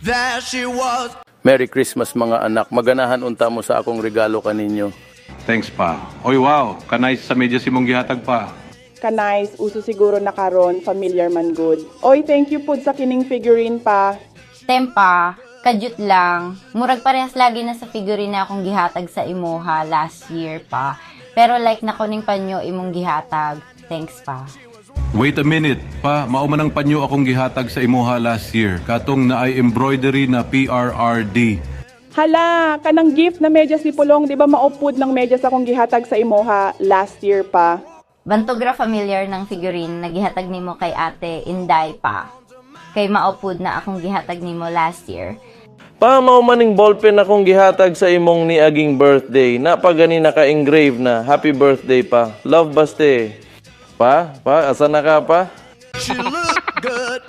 There she was. Merry Christmas, mga anak. Maganahan unta mo sa akong regalo kaninyo. Thanks, pa. Oy, wow, kanay sa medyas imong gihatag, pa. Kanice, uso siguro na karon, familiar man good. Oy, thank you pud sa kining figurine, pa. Tempa, kadyot lang. Murag parehas lagi na sa figurine na akong gihatag sa imoha last year pa. Pero like na kuning panyo imong gihatag. Thanks, pa. Wait a minute, pa, mao man ang panyo akong gihatag sa imuha last year. Katong naay embroidery na PRRD. Hala, kanang gift na medyas ni Pulong, di ba mao pud ng medyas akong gihatag sa imoha last year, pa? Bantog ra familiar ng figurine na gihatag nimo kay Ate Inday, pa. Kay mao pud na akong gihatag nimo last year. Pa, mao maning ballpen akong gihatag sa imong niaging birthday. Na pa gani naka-engrave na "Happy birthday, pa. Love, baste." Pa, pa, asa na ka, pa? She looked good.